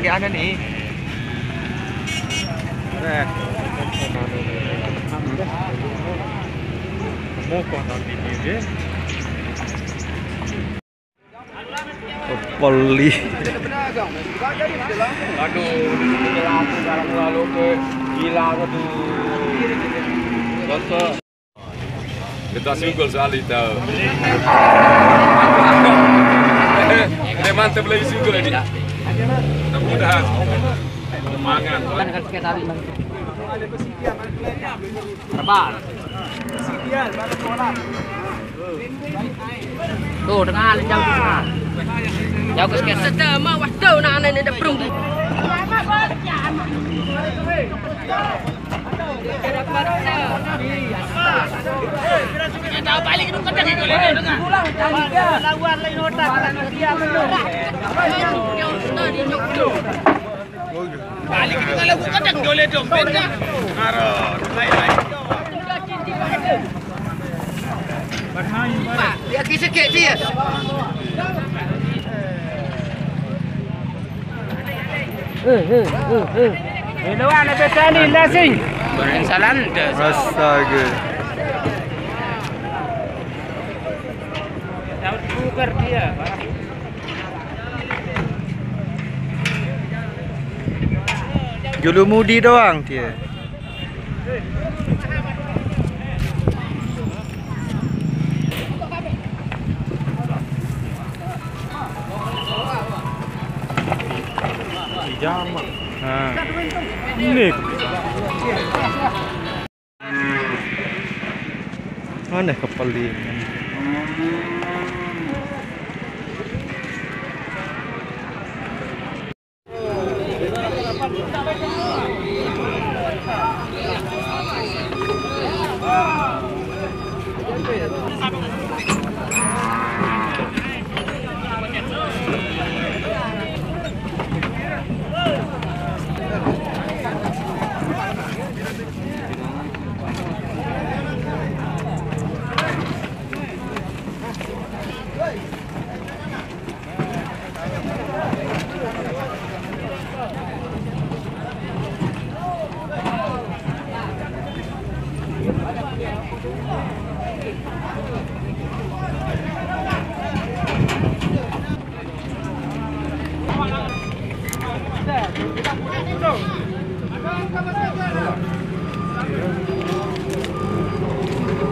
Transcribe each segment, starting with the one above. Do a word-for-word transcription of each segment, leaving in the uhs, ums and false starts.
Kayak aneh nih. Rek. Mokok nanti dia. Poli. Aduh, lalu ke gila tuh. Dosa. Kita sugul soal itu. Dia mantap lagi sugul ini. Mudah-mudahan. Semangat. Kan harus kita tarik lagi. Terbang. Tuh, dengar, jauh ke sana. Jauh ke sana. Setama waktu nak, nak, nak, nak, perung. Kita balik dulu, kita balik dulu. Lawan lain otak, dia menolak. Balik kita lagu kadang boleh dong, beda. Marah, lain-lain. Pak, dia kisah kek dia. Eh, eh, eh, eh. Hello, anak petani, lasing. Salam dah. Astaga. Daud Kuber dia. Julu mudi doang dia. Jamak. Ha. Ini. Mana kapal dia?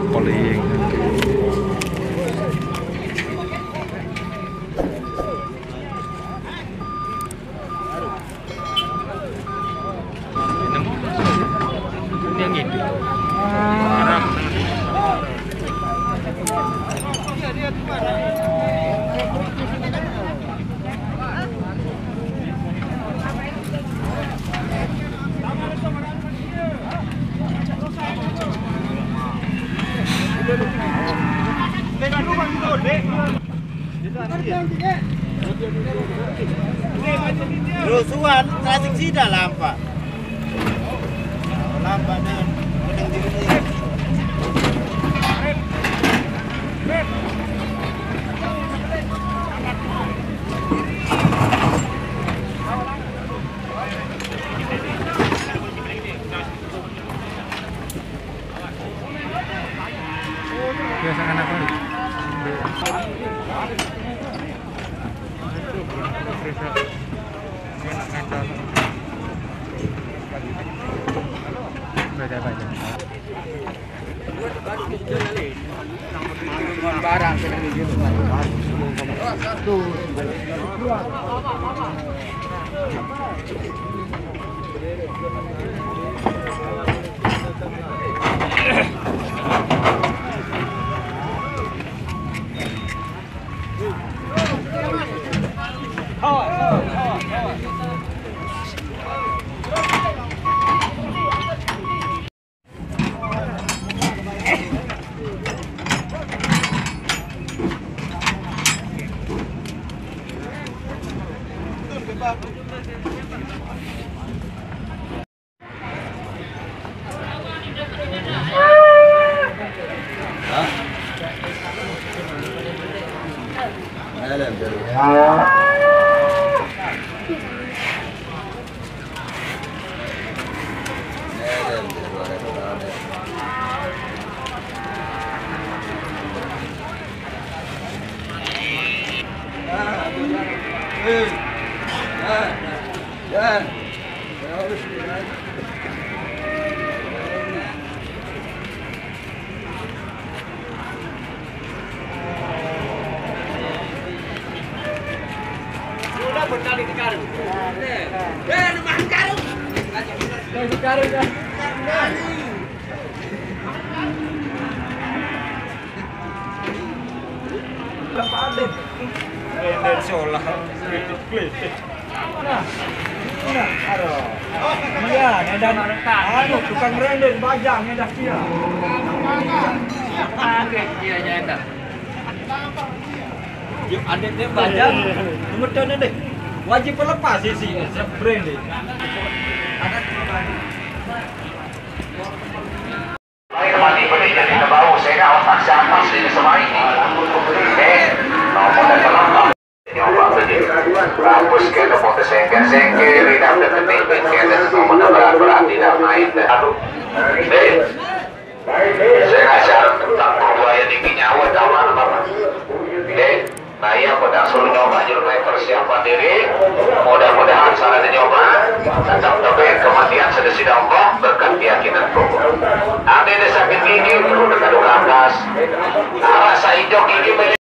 Paling. Yang itu. Rusuhan, tracing sida lampa. Lampa dan pedang diri. Biasa anak. Beda-beda. Barang sedang dijual. Rende solah, kritik-kritik. Nah, nah, aduh. Iya, ngedan anu, tukang rende bajang ngedan dia. Pakai dia nyata. Yuk, adik dia bajang, gemeter deh. Wajib pelepas isi, siap rende. Baik, mati beli jadi kebau, saya otak siapa sih semai. Eh, nomor dan penonton. Nyoba begini. Kampus kena foto sengke-sengke, lidah ketik, kena nomor berat-berat, tidak main dah. Aduh. Eh, saya nggak siaran tentang perbuayan ini nyawa, kawan, Bapak. Eh, Nah, iya, pada suruh nyoba juru main persiapan diri. Mudah-mudahan salah nyoba. Tetap tapi kematian sudah sida Allah berkat keyakinan kubur. Ada yang sakit gigi, perlu dekat atas. Arah saijo gigi